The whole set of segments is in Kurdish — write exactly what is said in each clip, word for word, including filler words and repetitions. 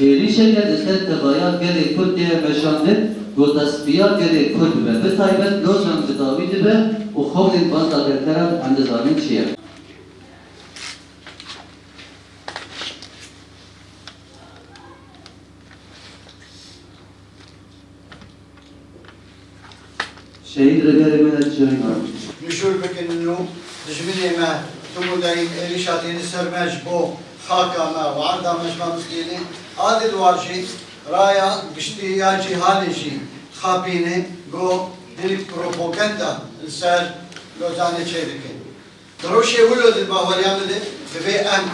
Êrîşeke li ser tevaya gelê Kurd tê meşandin, ku destbiya gelê Kurd bibe, bi taybet lojan bi dawî dibe û xewlên van dagirkeran em dizanin çi ye. Şehîd Rêberê me Çiyayî Nişûr bikin û dijminê me tu mudeyîn êrîşa têne ser me ji bo xaka me û erda me ji me bistîne. A di dwar jî raya giştî ya cîhanê jî dixapîne ku hinek propaganda li ser Lozanê çêdikin. Di rewşê wilo de baweriya min de divê em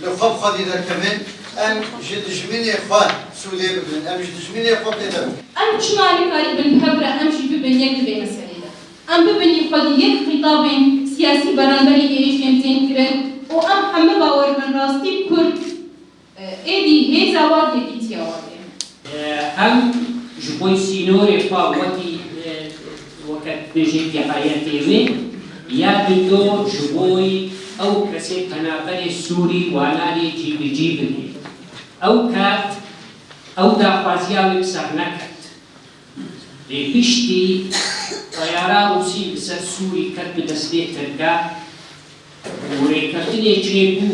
li xwe bi xwedî derkevin, em ji dijminê xwe sûdê bigrin, em ji dijminê xwe pêde bikin. Em çima nikarîbin bi hev re em jî bibin yek di vê meselê de? Em bibin yek xwedî yek xîtabên siyasî beramberî êrîşên tên kirin û em heme bawer bin rastî Kurd Êdî hêza wan yekîtiya wan e. Em ji bo sînorê xwe wekî, weke dibêje gehayetê wê, ya dido ji bo ew kesê penaberê Sûrî wan nayê cîbicî bike. Ew ket, ew daxwaziya wê bi ser neket. Lê piştî teyara Rûsî li ser Sûrî ket bi destê Tirka û rêkeftinê çêbû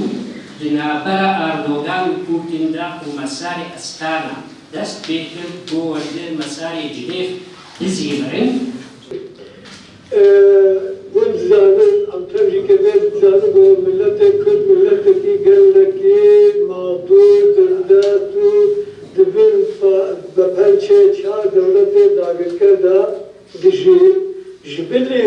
di navbera Erdogan û Putin de û mesarê Astana dest pê kir ku werde mesarê Cinêv bizîvirin. Hûn dizanin, em tev jî kevê dizanin ku miletê Kurd miletekî gelekî mexdûr, dildest û di vin fe-, bi pençe çar dewletê dagirker de dijî. Ji bilî